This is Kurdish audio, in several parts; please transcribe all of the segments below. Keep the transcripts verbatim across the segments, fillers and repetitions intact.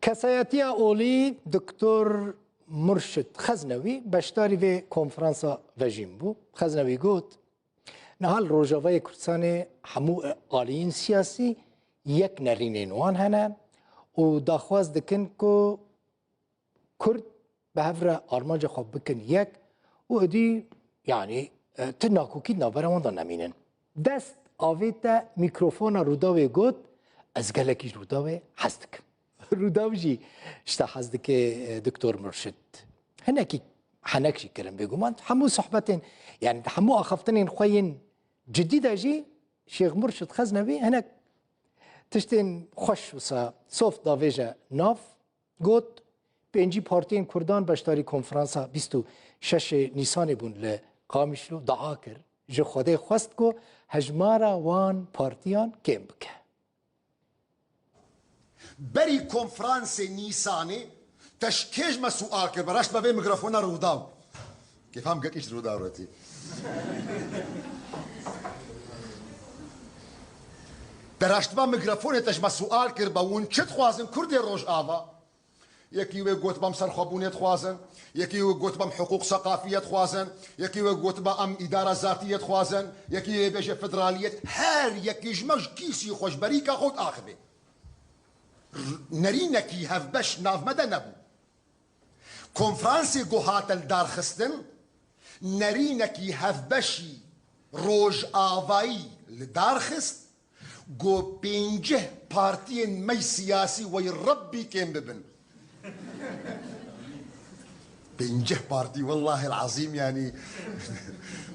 Kesayetiya olî Doktor Murşid Xeznewî beşdarî vê konferansa vejîn bû. Xeznewî got, niha li Rojavayê Kurdistanê hemû aliyên siyasî yek nerînên wan hene û daxwaz dikin ku Kurd bi hev re armanca xwe bikin yek û êdî, yanî, e, ti nakokî di navbera wan de nemînin. Dest avête mîkrofona Rûdawê got, ez gelekî ji Rûdawê hez dikim. Rûdaw jî ji te hez dike, e, Doktor Murşid. Hinekî henek jî kirin bêguman. Hemû sohbetên, yanî di hemû axaftinên xwe yên cidî de jî Şêx Murşid Xeznewî hinek tiştên xweş wisa soft davêje nav. Got, pêncî partiyên Kurdan beşdarî konferansa bîst û şeş Nîsanê bûn li Qamişlo, dua kir, ji Xwedê xwest ku hejmara wan partiyan kêm bike. Berî konferansê Nîsanê te ji kê ji me sual kir? Bi reşt me vê mikrofona Rûdaw. Kêfa min gelkî ji Rûdaw re tê. Te raştba mikrofonê te ji me sual kir, be hûn çi dixwazin Kurdê Rojava? Yekî wê gotiba em serxwebûnê dixwazin, yekî wê gotiba em hiqûq seqafiyê dixwazin, yekî wê gotiba em îdara zatiyê dixwazin, yekî wê bêje federaliyet. Her yekî ji me ji kîsî xwe, ji berîka xwe diaxive. Nerînekî hevbeş nav me de nebû. Konferansê ku hate lidarxistin, nerînekî hevbeşî rojavayî lidarxist, ku pêncî partiyên me siyasî wey Rebbî kêm bibin. Pêncî partî, wellahil azîm, yanî,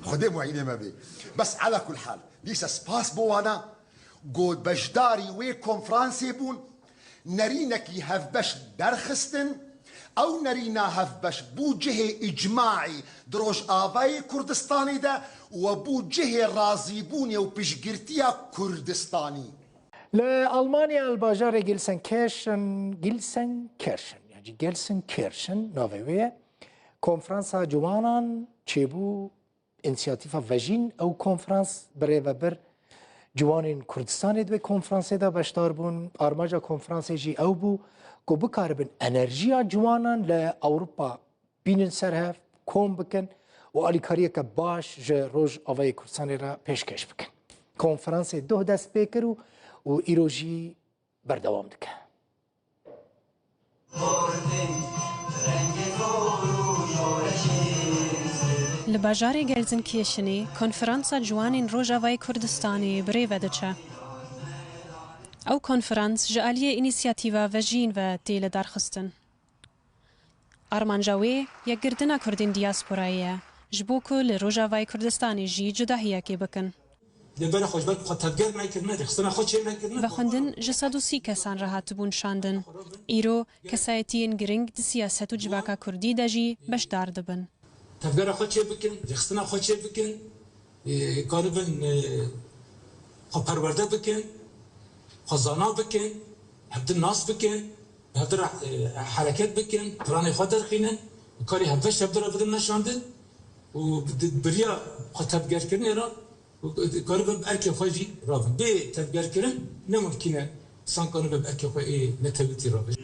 Xwedê muînê me bê. Bes, ala kul hal, dîsa spas bo wana, ku beşdarî wê konferansê bûn, nerînekî hevbeş derxistin, ew nerîna hevbeş bû cihê îcmaî di Rojavayê Kurdistanê de û bû cihê razîbûnê û piştgirtiya Kurdistanî. Li Almanya, li bajarê Gelsenkirchen, Gelsenkirchen, yan jî Gelsenkirchen navê wê ye, konferansa ciwanan çêbû. Însiyatîfa Vejîn ew konferans bi rê ve bir. Ciwanên Kurdistanê di wê konferansê de beşdar bûn. Armanca konferansê jî ew bû ku bikaribin enerjiya ciwanan li Ewropa bînin ser hev, kom bikin û alîkariyeke baş ji Rojavayê Kurdistanê re pêşkêş bikin. Konferansê doh dest pê kir û, û îro jî berdewam dike. Li bajarê Gelsenkirchenê konferansa ciwanên Rojavayê Kurdistanê bi rê ve diçe. Ew konferans ji aliyê Înîsiyatîva Vejîn ve tê lidarxistin. Armanca wê yekgirtina Kurdên diyasporayê ye, ji bo ku li Rojavayê Kurdistanê jî cudahiyekê bikin. Lê bere xwe ji ber xwe tevger nekirine, rêxistina xwe çê nekirine. Vexwendin ji sed û sî kesan re hatibûn şandin. Îro kesayetiyên giring di siyaset û civaka kurdî de jî beşdar dibin. Tevgera xwe çê bikin, rêxistina xwe çê bikin, ê, karibin, ê, xwe perwerde bikin, xwe zana bikin, hevdin nas bikin, hevdin re, ê, hereket bikin, planê xwe derxînin, karê hevbeş hevdin re bidin meşandin û di biriya xwe tevgerkirinê re û karibin bi erkê xwe jî rabin. Bê tevgerkirin ne mimkîn e, însan kanibe bi erkê xwe ê netewîtî rabin.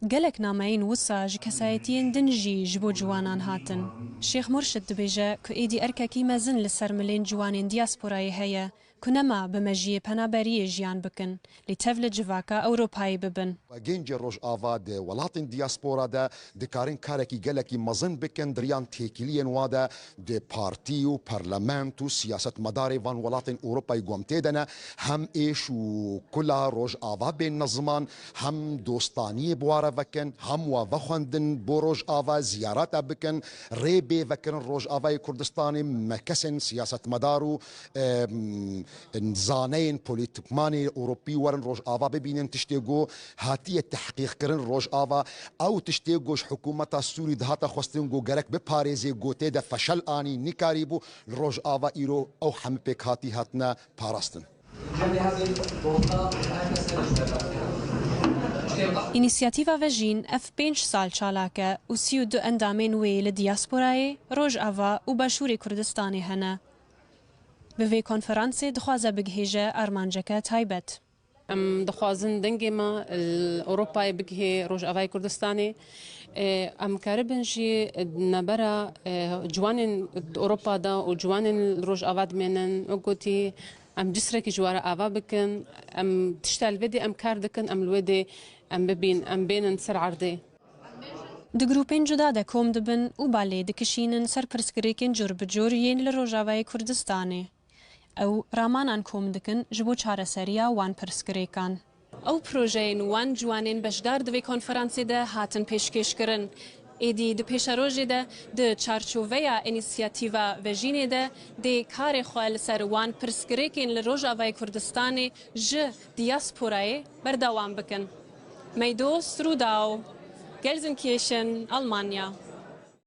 Gelek nameyên wisa ji kesayetiyên din jî ji bo ciwanan hatin. Şêx Murşid dibêje ku êdî erkekî mezin li ser milên ciwanên diyasporayê heye ku nema bi mejiyê penaberiyê jiyan bikin, lê tev li civaka Ewropayê bibin. Gencê Rojava di welatên diyaspora de dikarin karekî gelekî mezin bikin di riyan têkiliyên wa de, di partî û parlament û siyasetmedarê van welatên Ewropayê ku em tê de ne, hem êş û kula Rojava bên niziman, hem dostaniyê bi wa re vekin, hem wa vexwendin bo Rojava ziyareta bikin, rê bê vekirin Rojavayê Kurdistanê, me kesên siyasetmedar û, em, zaneyên polîtîkmanê Ewropî werin Rojava bibînin, tiştê ku hatiye tehqîqkirin Rojava, ew tiştê ku ji hikûmeta Sûrî dihate xwestin ku gerek biparêzê, ku tê de feşel anî, nikarîbû, li Rojava îro ew hemî pêkhatî hatine parastin. Înîsiyatîva Vejîn ev pênc sal çalak e û sî û du endamên wê li diyasporayê, Rojava û Başûrê Kurdistanê hene. Bi vê konferansê dixwaze bigihêje armanceke taybet. Em dixwazin dengê me li Ewropayê bigihê Rojavayê Kurdistanê. Em karibin jî nabera ciwanên di Ewropa de û ciwanên li Rojava dimênin, wek gotî, em cisrekî ji we re ava bikin. Em tişta li vê dê em kar dikin, em li wê dê em bibîn, em bênin ser erdê. Di grûpên cuda de kom dibin û balê dikişînin ser pirsgirêkên cur bi cur yên li Rojavayê Kurdistanê. Ew ramanan kom dikin ji bo çareseriya wan pirsgirêkan. Ew projeyên wan ciwanên beşdar di vê konferansê de hatin pêşkêşkirin. Êdî di pêşerojê de di çarçoveya Înîsiyatîva Vejînê de dê karê xwe li ser wan pirsgirêkên li Rojavayê Kurdistanê ji diyasporayê berdewam bikin. Meydos Rûdaw, Gelsenkirchen, Almanya.